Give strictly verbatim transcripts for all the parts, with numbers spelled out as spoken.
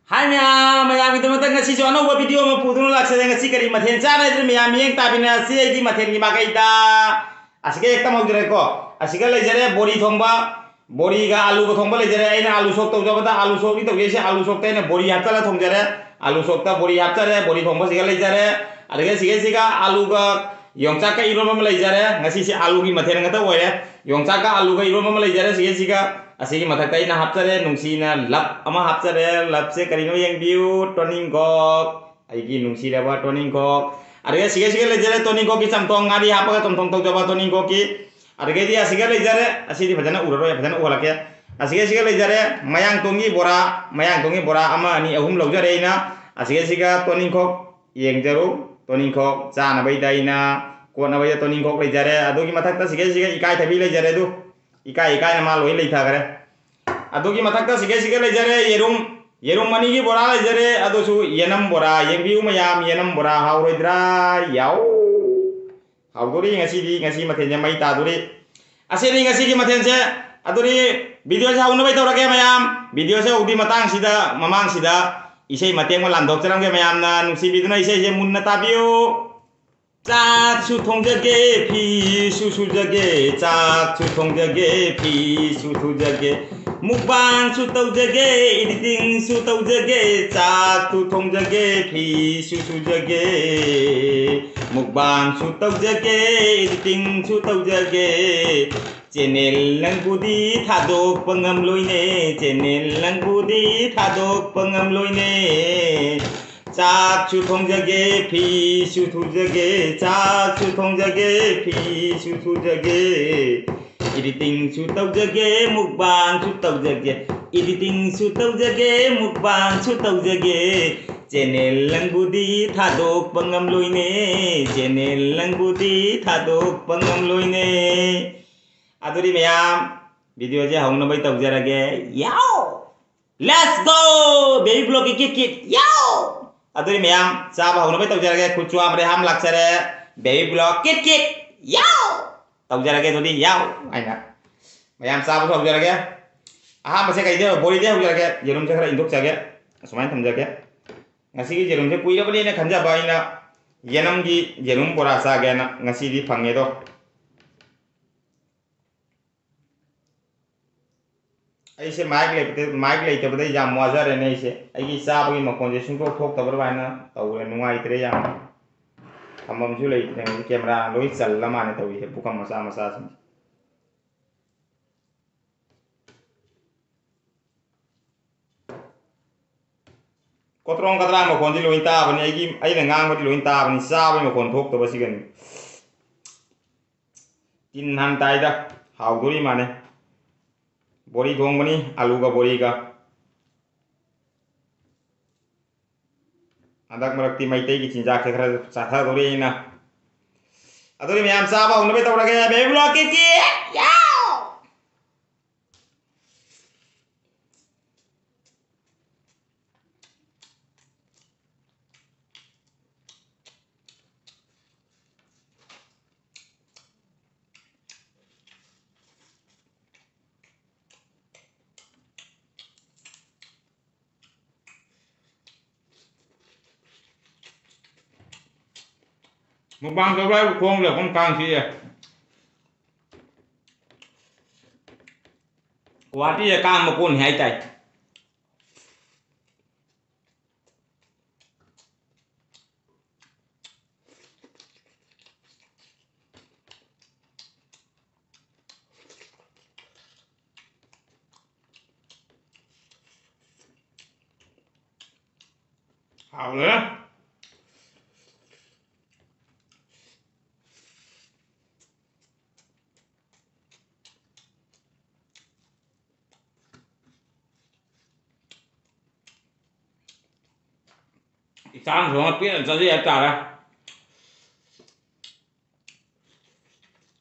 ꯍꯥꯏ ꯃꯌꯥꯝ, ꯃꯌꯥꯝꯒꯤꯗꯃꯛꯇ ꯉꯁꯤꯁꯨ ꯑꯅꯧꯕ video ꯑꯃ ꯄꯨꯗꯨꯅ ꯂꯥꯛꯆꯔꯦ꯫ ꯉꯁꯤ ꯀꯔꯤ ꯃꯊꯦꯜ ꯆꯥꯔ ꯍꯥꯏꯗꯨꯅ ꯃꯌꯥꯝ ꯃꯤꯠꯌꯦꯡ ꯇꯥꯕꯤꯅꯔꯁꯤ ꯑꯩꯒꯤ ꯃꯊꯦꯜꯒꯤ ꯃꯥꯏꯀꯩꯗ꯫ ꯑꯁꯤꯒ ꯍꯦꯛꯇ ꯍꯧꯖꯔꯦꯀꯣ꯫ ꯑꯁꯤꯒ ꯂꯩꯖꯔꯦ ꯕꯣꯔꯤ ꯊꯣꯡꯕ, ꯕꯣꯔꯤꯒ ꯑꯂꯨꯒ ꯊꯣꯡꯕ ꯂꯩꯖꯔꯦ꯫ ꯑꯩꯅ ꯑꯂꯨ ꯁꯣꯛ ꯇꯧꯖꯕꯗ ꯑꯂꯨ ꯁꯣꯛꯅꯤ ꯇꯧꯖꯩꯁꯦ, ꯑꯂꯨ ꯁꯣꯛꯇ ꯑꯩꯅ ꯕꯣꯔꯤ ꯍꯥꯞꯆꯜꯂ ꯊꯣꯡꯖꯔꯦ꯫ ꯑꯂꯨ ꯁꯣꯛꯇ ꯕꯣꯔꯤ ꯍꯥꯞꯆꯔꯦ, ꯕꯣꯔꯤ ꯊꯣꯡꯕꯁꯤꯒ ꯂꯩꯖꯔꯦ꯫ ꯑꯗꯨꯒ ꯁꯤꯒꯩꯁꯤꯒ ꯑꯂꯨꯒ ꯌꯣꯡꯆꯥꯛꯀ ꯏꯔꯣꯟꯕ ꯑꯃ ꯂꯩꯖꯔꯦ꯫ ꯉꯁꯤꯁꯦ ꯑꯂꯨꯒꯤ ꯃꯊꯦꯜ ꯉꯥꯛꯇ ꯑꯣꯏꯔꯦ꯫ ꯌꯣꯡꯆꯥꯛꯀ ꯑꯂꯨꯒ ꯏꯔꯣꯟꯕ ꯑꯃ ꯂꯩꯖꯔꯦ꯫ ꯁꯤꯒꯩꯁꯤꯒ ꯑꯁꯤꯒꯤ ꯃꯊꯛꯇ ꯑꯩꯅ ꯍꯥꯞꯆꯔꯦ, ꯅꯨꯡꯁꯤꯅ love ꯑꯃ ꯍꯥꯞꯆꯔꯦ꯫ Loveꯁꯦ ꯀꯔꯤꯅꯣ ꯌꯦꯡꯕꯤꯌꯨ, ꯇꯣꯅꯤꯡꯈꯣꯛ, ꯑꯩꯒꯤ ꯅꯨꯡꯁꯤꯔꯕ ꯇꯣꯅꯤꯡꯈꯣꯛ꯫ ꯑꯗꯨꯒ ꯁꯤꯒꯩꯁꯤꯒ ꯂꯩꯖꯔꯦ, ꯇꯣꯅꯤꯡꯈꯣꯛꯀꯤ ꯆꯝꯊꯣꯡ, ꯉꯥꯔꯤ ꯍꯥꯞꯄꯒ ꯆꯝꯊꯣꯡ ꯇꯧꯖꯕ ꯇꯣꯅꯤꯡꯈꯣꯛꯀꯤ꯫ ꯑꯗꯨꯗꯒꯤꯗꯤ ꯑꯁꯤꯒ ꯂꯩꯖꯔꯦ, ꯑꯁꯤꯗꯤ ꯐꯖꯅ ꯎꯔꯔꯣꯏ, ꯐꯖꯅ ꯎꯍꯜꯂꯛꯀꯦ꯫ ꯑꯁꯤꯒ ꯁꯤꯒ ꯂꯩꯖꯔꯦ, ꯃꯌꯥꯡꯇꯣꯟꯒꯤ ꯕꯣꯔꯥ, ꯃꯌꯥꯡꯇꯣꯟꯒꯤ ꯕꯣꯔꯥ ꯑꯃ, ꯑꯅꯤ, ꯑꯍꯨꯝ ꯂꯧꯖꯔꯦ ꯑꯩꯅ꯫ ꯑꯁꯤꯒ ꯁꯤꯒ ꯇꯣꯅꯤꯡꯈꯣꯛ ꯌꯦꯡꯖꯔꯨ, ꯇꯣꯅꯤꯡꯈꯣꯛ ꯆꯥꯅꯕꯩꯗ ꯑꯩꯅ ꯀꯣꯠꯅꯕꯩꯗ ꯇꯣꯅꯤꯡꯈꯣꯛ ꯂꯩꯖꯔꯦ꯫ ꯑꯗꯨꯒꯤ ꯃꯊꯛꯇ ꯁꯤꯒ ꯁꯤꯒ ꯏꯀꯥꯏꯊꯕꯤ ꯂꯩꯖꯔꯦ꯫ ꯑꯗꯨ ꯏꯀꯥꯏ ꯏꯀꯥꯏꯅ ꯃꯥ ꯂꯣꯏ ꯂꯩꯊꯈ꯭ꯔꯦ꯫ ꯑꯗꯨꯒꯤ ꯃꯊꯛꯇ ꯁꯤꯒ ꯁꯤꯒ ꯂꯩꯖꯔꯦ, ꯌꯦꯔꯨꯝ, ꯌꯦꯔꯨꯝ ꯑꯅꯤꯒꯤ ꯕꯣꯔꯥ ꯂꯩꯖꯔꯦ꯫ ꯑꯗꯨꯁꯨ ꯌꯦꯅꯝ ꯕꯣꯔꯥ, ꯌꯦꯡꯕꯤꯌꯨ ꯃꯌꯥꯝ, ꯌꯦꯅꯝ ꯕꯣꯔꯥ ꯍꯥꯎꯔꯣꯏꯗ꯭ꯔꯥ? ꯌꯥꯎ! ꯍꯥꯎꯗꯣꯔꯤ ꯉꯁꯤꯗꯤ, ꯉꯁꯤ ꯃꯊꯦꯜꯁꯦ ꯃꯩ ꯇꯥꯗꯣꯔꯤ꯫ ꯑꯁꯤꯅꯤ ꯉꯁꯤꯒꯤ ꯃꯊꯦꯜꯁꯦ꯫ ꯑꯗꯨꯗꯤ videoꯁꯦ ꯍꯧꯅꯕꯩ ꯇꯧꯔꯒꯦ ꯃꯌꯥꯝ꯫ Videoꯁꯦ ꯍꯧꯗ꯭ꯔꯤ ꯃꯇꯥꯡꯁꯤꯗ, ꯃꯃꯥꯡꯁꯤꯗ ꯏꯁꯩ ꯃꯇꯦꯛ ꯑꯃ ꯂꯥꯟꯊꯣꯛꯆꯔꯝꯒꯦ ꯃꯌꯥꯝꯅ꯫ ꯅꯨꯡꯁꯤꯕꯤꯗꯨꯅ ꯏꯁꯩꯁꯦ ꯃꯨꯟꯅ ꯇꯥꯕꯤꯌꯨ꯫ ꯆꯥꯛꯁꯨ ꯊꯣꯡꯖꯒꯦ, ꯐꯤꯁꯨ ꯁꯨꯖꯒꯦ, ꯆꯥꯛꯁꯨ ꯊꯣꯡꯖꯒꯦ, ꯐꯤꯁꯨ ꯁꯨꯖꯒꯦ, ꯃꯨꯛꯕꯥꯡꯁꯨ ꯇꯧꯖꯒꯦ, editingꯁꯨ ꯇꯧꯖꯒꯦ, ꯆꯥꯛꯁꯨ ꯊꯣꯡꯖꯒꯦ, ꯐꯤꯁꯨ ꯁꯨꯖꯒꯦ, ꯃꯨꯛꯕꯥꯡꯁꯨ ꯇꯧꯖꯒꯦ, editingꯁꯨ ꯇꯧꯖꯒꯦ꯫ Channel ꯅꯪꯕꯨꯗꯤ ꯊꯥꯗꯣꯛꯄ ꯉꯝꯂꯣꯏꯅꯦ, channel ꯅꯪꯕꯨꯗꯤ ꯊꯥꯗꯣꯛꯄ ꯉꯝꯂꯣꯏꯅꯦ꯫ ꯆꯥꯛꯁꯨ ꯊꯣꯡꯖꯒꯦ, ꯐꯤꯁꯨ ꯁꯨꯖꯒꯦ, ꯆꯥꯛꯁꯨ ꯊꯣꯡꯖꯒꯦ, ꯐꯤꯁꯨ ꯁꯨꯖꯒꯦ꯫ Editingꯁꯨ ꯇꯧꯖꯒꯦ, ꯃꯨꯛꯕꯥꯡꯁꯨ ꯇꯧꯖꯒꯦ꯫ Editingꯁꯨ ꯇꯧꯖꯒꯦ, ꯃꯨꯛꯕꯥꯡꯁꯨ ꯇꯧꯖꯒꯦ꯫ Channel ꯅꯪꯕꯨꯗꯤ ꯊꯥꯗꯣꯛꯄ ꯉꯝꯂꯣꯏꯅꯦ, channel ꯅꯪꯕꯨꯗꯤ ꯊꯥꯗꯣꯛꯄ ꯉꯝꯂꯣꯏꯅꯦ꯫ ꯑꯗꯨꯗꯤ ꯃꯌꯥꯝ, videoꯁꯦ ꯍꯧꯅꯕꯩ ꯇꯧꯖꯔꯒꯦ꯫ ꯌꯥꯎ! Let's go! Baby block ꯀꯤ ꯀꯤꯠ ꯀꯤꯠ꯫ ꯌꯥꯎ! ꯑꯗꯨꯗꯤ ꯃꯌꯥꯝ, ꯆꯥꯕ ꯍꯧꯅꯕꯩ ꯇꯧꯖꯔꯒꯦ꯫ ꯈꯨꯠꯁꯨ ꯍꯥꯝꯔꯦ, ꯍꯥꯝ ꯂꯥꯛꯆꯔꯦ꯫ Baby block kit kit. ꯌꯥꯎ! ꯇꯧꯖꯔꯒꯦ ꯑꯗꯨꯗꯤ, ꯌꯥꯎ! ꯍꯥꯏꯅ꯫ ꯃꯌꯥꯝ ꯆꯥꯕꯁꯨ ꯍꯧꯖꯔꯒꯦ꯫ ꯑꯍꯥꯟꯕꯁꯦ ꯀꯩꯗꯩ ꯍꯧ-, ꯕꯣꯔꯤꯗꯩ ꯍꯧꯖꯔꯒꯦ꯫ ꯌꯦꯔꯨꯝꯁꯦ ꯈꯔ ꯏꯟꯊꯣꯛꯆꯒꯦ꯫ ꯑꯁꯨꯃꯥꯏꯅ ꯊꯝꯖꯒꯦ꯫ ꯉꯁꯤꯒꯤ ꯌꯦꯔꯨꯝꯁꯦ ꯀꯨꯏꯔꯕꯅꯦꯅ ꯈꯟꯖꯕ ꯑꯩꯅ, ꯌꯦꯅꯝꯒꯤ ꯌꯦꯔꯨꯝ ꯕꯣꯔꯥ ꯆꯥꯒꯦꯅ꯫ ꯉꯁꯤꯗꯤ ꯐꯪꯉꯦꯗꯣ꯫ ꯑꯩꯁꯦ ꯃꯥꯏꯛ ꯂꯩꯇ-, ꯃꯥꯏꯛ ꯂꯩꯇꯕꯗꯩ ꯌꯥꯝ ꯋꯥꯖꯔꯦꯅꯦ꯫ ꯑꯩꯁꯦ, ꯑꯩꯒꯤ ꯆꯥꯕꯒꯤ ꯃꯈꯣꯟꯁꯦ ꯁꯨꯡꯊꯣꯛ ꯊꯣꯛꯇꯕ ꯑꯗꯨꯃꯥꯏꯅ ꯇꯧꯔꯦ꯫ ꯅꯨꯡꯉꯥꯏꯇ꯭ꯔꯦ ꯌꯥꯝ꯫ ꯊꯝꯐꯝꯁꯨ ꯂꯩꯇ꯭ꯔꯦ꯫ ꯍꯧꯖꯤꯛ ꯀꯦꯃꯦꯔꯥ ꯂꯣꯏ ꯆꯜꯂ ꯃꯥꯜꯂꯦ ꯇꯧꯔꯤꯁꯦ, ꯄꯨꯈꯝ ꯃꯆꯥ ꯃꯆꯥꯁꯤꯡꯁꯦ꯫ ꯀꯣꯇ꯭ꯔꯣꯡ ꯀꯇ꯭ꯔꯥ ꯃꯈꯣꯟꯗꯤ ꯂꯣꯏ ꯇꯥꯕꯅꯤ꯫ ꯑꯩꯒꯤ, ꯑꯩꯅ ꯉꯥꯡꯕꯗꯤ ꯂꯣꯏ ꯇꯥꯕꯅꯤ꯫ ꯆꯥꯕꯒꯤ ꯃꯈꯣꯟ ꯊꯣꯛꯇꯕ ꯁꯤꯒꯅꯤ꯫ ꯇꯤꯟ ꯍꯥꯟ ꯇꯥꯏꯗ꯫ ꯍꯥꯎꯗꯣꯔꯤ ꯃꯥꯅꯦ꯫ ꯕꯣꯔꯤ ꯊꯣꯡꯕꯅꯤ, ꯑꯂꯨꯒ ꯕꯣꯔꯤꯒ꯫ ꯍꯟꯗꯛ ꯃꯔꯛꯇꯤ ꯃꯩꯇꯩꯒꯤ ꯆꯤꯟꯖꯥꯛꯁꯦ ꯈꯔ ꯆꯥꯊꯗꯣꯔꯤ ꯑꯩꯅ꯫ ꯑꯗꯨꯗꯤ ꯃꯌꯥꯝ ꯆꯥꯕ ꯍꯧꯅꯕ ꯇꯧꯔꯒꯦ꯫ Baby vlog ꯀꯤꯀꯤ꯫ ꯌꯥꯎ! ꯃꯨꯛꯕꯥꯡ ꯇꯧꯕ ꯍꯥꯏꯕꯨ ꯈꯣꯡ ꯂꯦꯞꯐꯝ ꯀꯥꯡ ꯆꯤꯛꯑꯦ꯫ ꯒꯨꯍꯥꯇꯤꯗ ꯀꯥꯡ ꯃꯀꯣꯟꯅꯤ ꯍꯥꯏꯇꯥꯏ꯫ ꯍꯥꯎꯔꯦ꯫ ꯏꯁꯥꯅ ꯊꯣꯡꯉ ꯄꯦꯟꯅ ꯆꯥꯖꯩ ꯍꯥꯏꯇꯥꯔꯦ꯫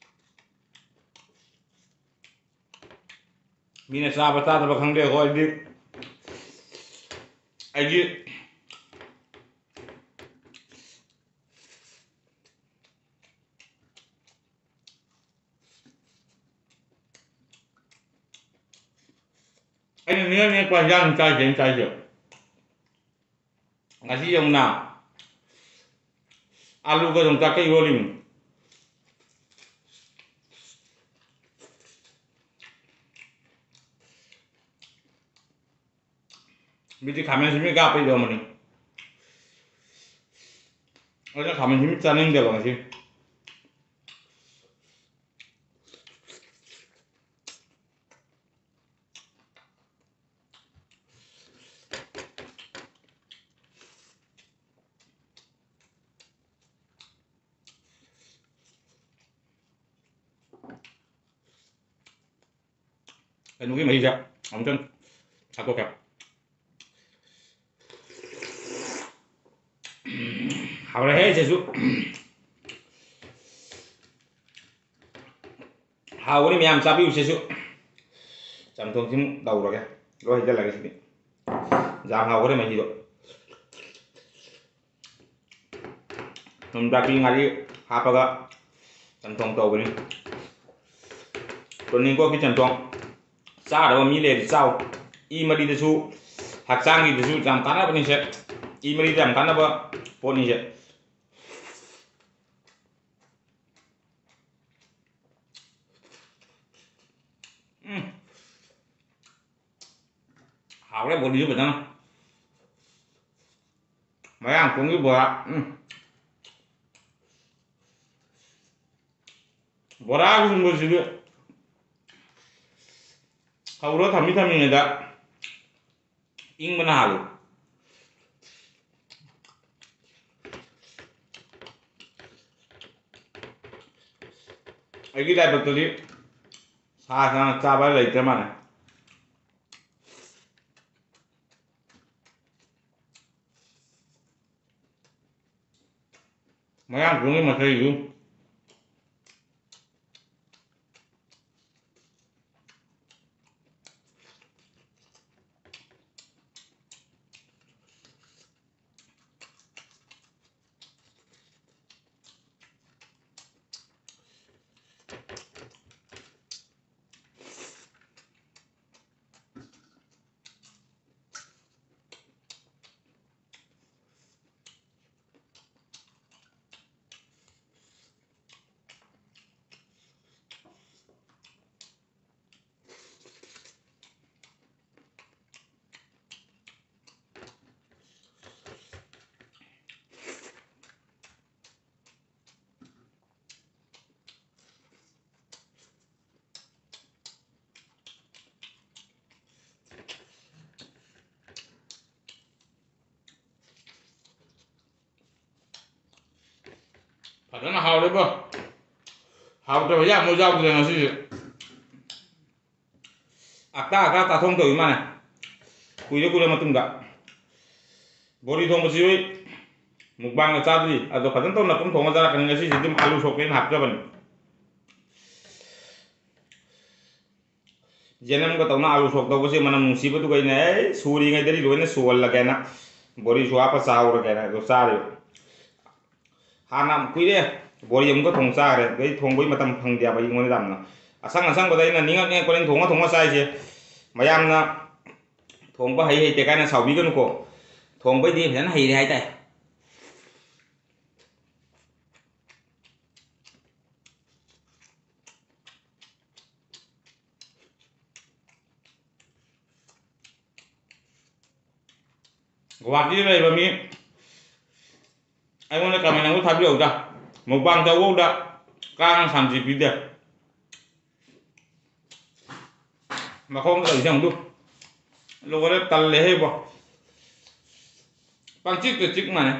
ꯃꯤꯅ ꯆꯥꯕ ꯆꯥꯗꯕ ꯈꯪꯗꯦ, ꯑꯩꯈꯣꯏꯗꯤ, ꯑꯩꯗꯤ ꯑꯩꯅ ꯅꯤꯌꯥ ꯅꯤꯌꯥ ꯀ꯭ꯂꯥꯁ ꯌꯥꯝ ꯆꯥꯏꯁꯦ, ꯑꯩꯅ ꯆꯥꯏꯁꯦ꯫ ꯉꯁꯤ ꯌꯧꯅ ꯑꯥꯂꯨꯒ ꯌꯣꯡꯆꯥꯛꯀ ꯏꯔꯣꯜꯂꯤꯃꯤ꯫ ꯃꯤꯗꯤ ꯈꯥꯃꯦꯟ ꯑꯁꯤꯟꯕꯤ ꯀꯥꯞꯄ ꯏꯔꯣꯝꯕꯅꯤ꯫ ꯑꯩꯅ ꯈꯥꯃꯦꯟ ꯑꯁꯤꯟꯕꯤ ꯆꯥꯅꯤꯡꯗꯦꯕ ꯉꯁꯤ꯫ ꯀꯩꯅꯣꯒꯤ ꯃꯍꯤꯁꯦ ꯑꯃꯨꯛꯇꯪ ꯊꯥꯛꯇꯣꯛꯀꯦ꯫ ꯍꯥꯎꯔꯦꯍꯦ ꯁꯤꯁꯨ꯫ ꯍꯥꯎꯕꯅꯤ ꯃꯌꯥꯝ ꯆꯥꯕꯤꯌꯨ ꯁꯤꯁꯨ꯫ ꯆꯝꯊꯣꯡꯁꯤꯃꯨꯛ ꯇꯧꯔꯒꯦ꯫ ꯂꯣꯏ ꯍꯩꯖꯤꯜꯂꯒꯦ ꯁꯤꯗꯤ꯫ ꯌꯥꯝ ꯍꯥꯎꯈ꯭ꯔꯦ ꯃꯍꯤꯗꯣ꯫ ꯊꯨꯝ ꯊꯥꯛꯄꯤ ꯉꯥꯔꯤ ꯍꯥꯞꯄꯒ ꯆꯝꯊꯣꯡ ꯇꯧꯕꯅꯤ꯫ ꯇꯣꯅꯤꯡꯀꯣꯛꯀꯤ ꯆꯝꯊꯣꯡ ꯆꯥꯗꯕ ꯃꯤ ꯂꯩꯔꯗꯤ ꯆꯥꯎ꯫ ꯏ ꯃꯔꯤꯗꯁꯨ, ꯍꯛꯆꯥꯡꯒꯤꯗꯁꯨ ꯌꯥꯝ ꯀꯥꯟꯅꯕꯅꯤꯁꯦ꯫ ꯏ ꯃꯔꯤꯗ ꯌꯥꯝ ꯀꯥꯟꯅꯕ ꯄꯣꯠꯅꯤꯁꯦ꯫ ꯎꯝ꯫ ꯍꯥꯎꯔꯦ ꯕꯣꯔꯤꯁꯨ ꯐꯖꯅ꯫ ꯃꯌꯥꯡꯇꯣꯟꯒꯤ ꯕꯣꯔꯥ꯫ ꯎꯝ꯫ ꯕꯣꯔꯥꯒꯨꯝꯕꯁꯤꯗꯤ ꯍꯧꯔ ꯊꯝꯃꯤ ꯊꯝꯃꯤꯉꯩꯗ ꯏꯪꯕꯅ ꯍꯥꯜꯂꯤ꯫ ꯑꯩꯒꯤ ꯂꯥꯏꯕꯛꯇꯗꯤ ꯁꯥ ꯁꯥꯅ ꯆꯥꯕ ꯂꯩꯇ꯭ꯔ ꯃꯥꯜꯂꯦ꯫ ꯃꯌꯥꯡꯇꯣꯟꯒꯤ ꯃꯁꯩꯁꯨ꯫ ꯐꯖꯅ ꯍꯥꯎꯔꯦꯕꯣ꯫ ꯍꯥꯎꯇꯕ ꯌꯥꯝ ꯌꯥꯎꯗ꯭ꯔꯦ ꯉꯁꯤꯁꯦ꯫ ꯑꯛꯇꯥ ꯑꯛꯇꯥ ꯆꯥꯊꯣꯡ ꯇꯧꯏ ꯃꯥꯅꯦ꯫ ꯀꯨꯏꯔꯦ ꯀꯨꯏꯔꯦ ꯃꯇꯨꯡꯗ꯫ ꯕꯣꯔꯤ ꯊꯣꯡꯕꯁꯤ ꯃꯨꯛꯕꯥꯡꯒ ꯆꯥꯗ꯭ꯔꯤ꯫ ꯑꯗꯣ ꯐꯖꯅ ꯇꯧꯅ ꯄꯨꯡ ꯊꯣꯡꯉ ꯆꯥꯔꯛꯀꯅꯤ꯫ ꯉꯁꯤꯁꯤꯗꯤ ꯑꯗꯨꯝ ꯑꯂꯨ ꯁꯣꯛꯀꯦꯅ ꯍꯥꯞꯆꯕꯅꯤ꯫ ꯌꯦꯅꯝꯒ ꯇꯧꯅ ꯑꯥꯂꯨ ꯁꯣꯛ ꯇꯧꯕꯁꯦ ꯃꯅꯝ ꯅꯨꯡꯁꯤꯕꯗꯨꯒ ꯑꯩꯅ ꯑꯩ ꯁꯨꯔꯤꯉꯩꯗꯗꯤ ꯂꯣꯏꯅ ꯁꯨꯍꯜꯂꯒꯦꯅ ꯕꯣꯔꯤꯁꯨ ꯍꯥꯞꯄ ꯆꯥꯍꯧꯔꯒꯦꯅ ꯑꯗꯣ ꯆꯥꯔꯤꯕ꯫ ꯍꯥꯟꯅ ꯀꯨꯏꯔꯦ ꯕꯣꯔꯤ ꯑꯃꯨꯛꯀ ꯊꯣꯡ ꯆꯥꯈ꯭ꯔꯦ꯫ ꯑꯗꯩ ꯊꯣꯡꯕꯒꯤ ꯃꯇꯝ ꯐꯪꯗꯦꯕ ꯑꯩꯉꯣꯟꯗ ꯌꯥꯝꯅ꯫ ꯑꯁꯪ ꯑꯁꯪꯕꯗ ꯑꯩꯅ ꯅꯤꯡꯉꯛ ꯅꯤꯡꯉꯛꯄꯅꯤ ꯊꯣꯡꯉ ꯊꯣꯡꯉ ꯆꯥꯏꯁꯦ꯫ ꯃꯌꯥꯝꯅ ꯊꯣꯡꯕ ꯍꯩ ꯍꯩꯇꯦ ꯀꯥꯏꯅ ꯁꯥꯎꯕꯤꯒꯅꯨꯀꯣ꯫ ꯊꯣꯡꯕꯩꯗꯤ ꯐꯖꯅ ꯍꯩꯔꯦ ꯍꯥꯏꯇꯥꯏ꯫ ꯒꯨꯍꯥꯇꯤꯗ ꯂꯩꯕ ꯃꯤ ꯑꯩꯉꯣꯟꯗ ꯀꯃꯦꯟ ꯑꯃ ꯊꯥꯕꯤꯔꯛꯎꯗ꯫ ꯃꯨꯛꯕꯥꯡ ꯇꯧꯕꯧꯗ ꯀꯥꯡꯅ ꯁꯥꯟꯇꯤ ꯄꯤꯗꯦ꯫ ꯃꯈꯣꯡꯗ ꯂꯩꯁꯦ ꯑꯃꯨꯛꯇꯨ꯫ ꯂꯣꯏꯔꯦ, ꯇꯜꯂꯦꯍꯦ ꯏꯕꯣ꯫ ꯄꯪꯆꯤꯛꯇ ꯆꯤꯛ ꯃꯥꯅꯦ꯫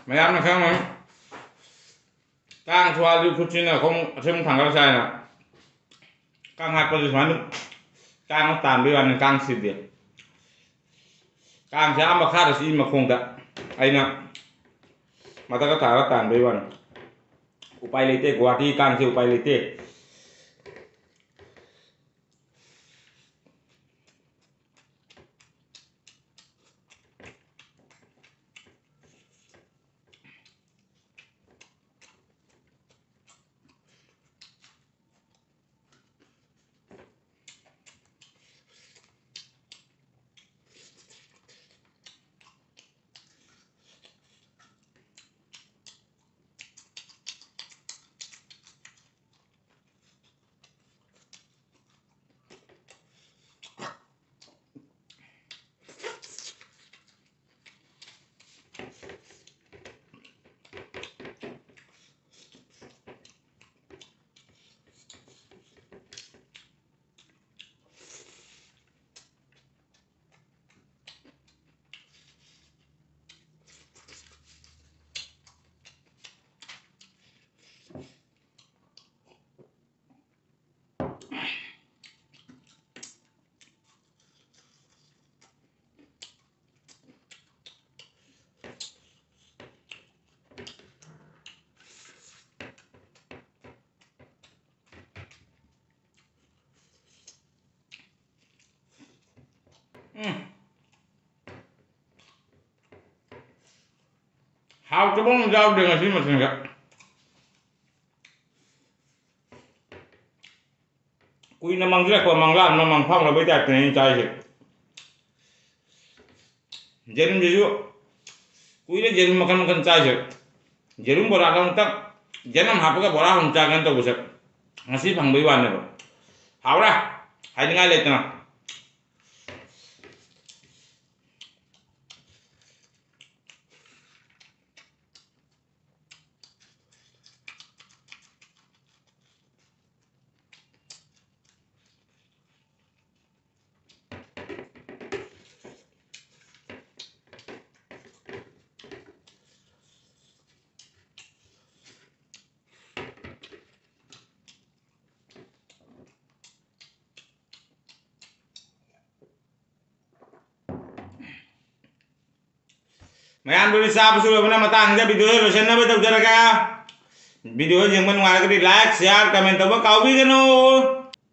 ꯃꯌꯥꯝꯅ ꯈꯪꯉꯝꯃꯅꯤ꯫ ꯀꯥꯡ ꯊꯣꯛꯑꯗꯤ ꯈꯨꯠꯁꯤꯅ ꯈꯣꯡ ꯑꯁꯦꯡꯕ ꯊꯥꯡꯒꯠꯂ ꯆꯥꯏꯅ꯫ ꯀꯥꯡ ꯍꯥꯠꯄꯁꯦ ꯁꯨꯃꯥꯏꯅ ꯀꯥꯡ ꯇꯥꯟꯕꯩ ꯋꯥꯅꯤ, ꯀꯥꯡ ꯁꯤꯗꯦ꯫ ꯀꯥꯡꯁꯦ ꯑꯥ ꯃꯈꯥꯗ ꯆꯤꯛꯏ ꯃꯈꯣꯡꯗ꯫ ꯑꯩꯅ ꯃꯊꯛꯇ ꯊꯥꯔꯒ ꯇꯥꯟꯕꯩ ꯋꯥꯅꯤ꯫ ꯎꯄꯥꯏ ꯂꯩꯇꯦ, ꯒꯨꯍꯥꯇꯤ ꯀꯥꯡꯁꯦ ꯎꯄꯥꯏ ꯂꯩꯇꯦ꯫ ꯎꯝ꯫ ꯍꯥꯎꯇꯕ ꯑꯃ ꯌꯥꯎꯗꯦ ꯉꯁꯤ ꯃꯊꯦꯜꯗ꯫ ꯀꯨꯏꯅ ꯃꯥꯡꯁꯤꯜꯂꯛꯄ ꯃꯪꯂꯥꯟ ꯑꯃ ꯃꯪꯐꯥꯎꯅꯕꯩ ꯇꯥꯏꯞꯇꯅꯦ ꯑꯩꯅ ꯆꯥꯔꯤꯁꯦ꯫ ꯌꯦꯔꯨꯝꯁꯤꯁꯨ ꯀꯨꯏꯔꯦ ꯌꯦꯔꯨꯝ ꯃꯈꯜ ꯃꯈꯜ ꯆꯥꯏꯁꯦ꯫ ꯌꯦꯔꯨꯝ ꯕꯣꯔꯥꯗ ꯑꯃꯨꯛꯇꯪ ꯌꯦꯅꯝ ꯍꯥꯞꯄꯒ ꯕꯣꯔꯥ ꯑꯃꯨꯛ ꯆꯥꯒꯦꯅ ꯇꯧꯕꯁꯦ ꯉꯁꯤ ꯐꯪꯕꯩ ꯋꯥꯅꯦꯕ꯫ ꯍꯥꯎꯔꯦ, ꯍꯥꯏꯅꯤꯡꯉꯥꯏ ꯂꯩꯇꯅ꯫ ꯃꯌꯥꯝꯗꯨꯗꯤ ꯆꯥꯕꯁꯨ ꯂꯣꯏꯕꯅ ꯃꯇꯥꯡꯁꯤꯗ video ꯁꯦ ꯂꯣꯏꯁꯤꯟꯅꯕ ꯇꯧꯖꯔꯒꯦ꯫ Video ꯌꯦꯡꯕ ꯅꯨꯡꯉꯥꯏꯔꯒꯗꯤ like, share, comment ꯇꯧꯕ ꯀꯥꯎꯕꯤꯒꯅꯨ꯫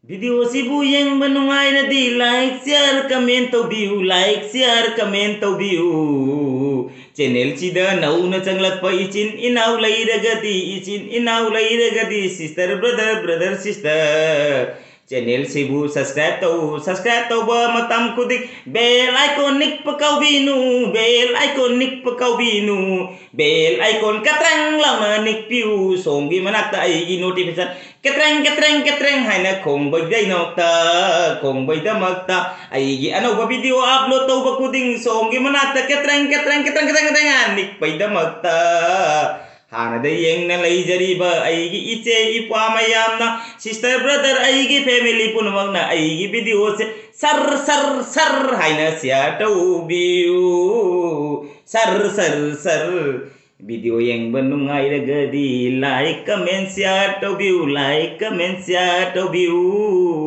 Video ꯁꯤꯕꯨ ꯌꯦꯡꯕ ꯅꯨꯡꯉꯥꯏꯔꯗꯤ like, share, comment ꯇꯧꯕꯤꯌꯨ, like, share, comment ꯇꯧꯕꯤꯌꯨ꯫ Channel ꯁꯤꯗ ꯅꯧꯅ ꯆꯪꯂꯛꯄ ꯏꯆꯤꯟ ꯏꯅꯥꯎ ꯂꯩꯔꯒꯗꯤ, ꯏꯆꯤꯟ ꯏꯅꯥꯎ ꯂꯩꯔꯒꯗꯤ, sister, brother, brother, sister, channel ꯁꯤꯕꯨ subscribe ꯇꯧ꯫ Subscribe ꯇꯧꯕ ꯃꯇꯝ ꯈꯨꯗꯤꯡ bell icon ꯅꯤꯛꯄ ꯀꯥꯎꯕꯤꯅꯨ, bell icon ꯅꯤꯛꯄ ꯀꯥꯎꯕꯤꯅꯨ, bell icon ꯀꯇ꯭ꯔꯪ ꯂꯥꯎꯅ ꯅꯤꯛꯄꯤꯌꯨ꯫ ꯁꯣꯝꯒꯤ ꯃꯅꯥꯛꯇ ꯑꯩꯒꯤ notification ꯀꯇ꯭ꯔꯪ, ꯀꯇ꯭ꯔꯪ, ꯀꯇ꯭ꯔꯪ ꯍꯥꯏꯅ ꯈꯣꯡꯕꯩꯗꯩꯅꯣꯛꯇ, ꯈꯣꯡꯕꯩꯗꯃꯛꯇ ꯑꯩꯒꯤ ꯑꯅꯧꯕ video upload ꯇꯧꯕ ꯈꯨꯗꯤꯡ ꯁꯣꯝꯒꯤ ꯃꯅꯥꯛꯇ ꯀꯇ꯭ꯔꯪ, ꯀꯇ꯭ꯔꯪ, ꯀꯇ꯭ꯔꯪ, ꯀꯇ꯭ꯔꯪ, ꯀꯇ꯭ꯔꯪ ꯅꯤꯛꯄꯩꯗꯃꯛꯇ ꯍꯥꯟꯅꯗꯩ ꯌꯦꯡꯅ ꯂꯩꯖꯔꯤꯕ ꯑꯩꯒꯤ ꯏꯆꯦ ꯏꯄ꯭ꯋꯥ ꯃꯌꯥꯝꯅ, sister, brother, ꯑꯩꯒꯤ family ꯄꯨꯝꯅꯃꯛꯅ ꯑꯩꯒꯤ video ꯁꯦ ꯁꯔ, ꯁꯔ, ꯁꯔ ꯍꯥꯏꯅ share ꯇꯧꯕꯤꯌꯨ꯫ Sir, sir, sir. Video ꯌꯦꯡꯕ ꯅꯨꯡꯉꯥꯏꯔꯒꯗꯤ like, comment, share ꯇꯧꯕꯤꯌꯨ, like, comment, share ꯇꯧꯕꯤꯌꯨ꯫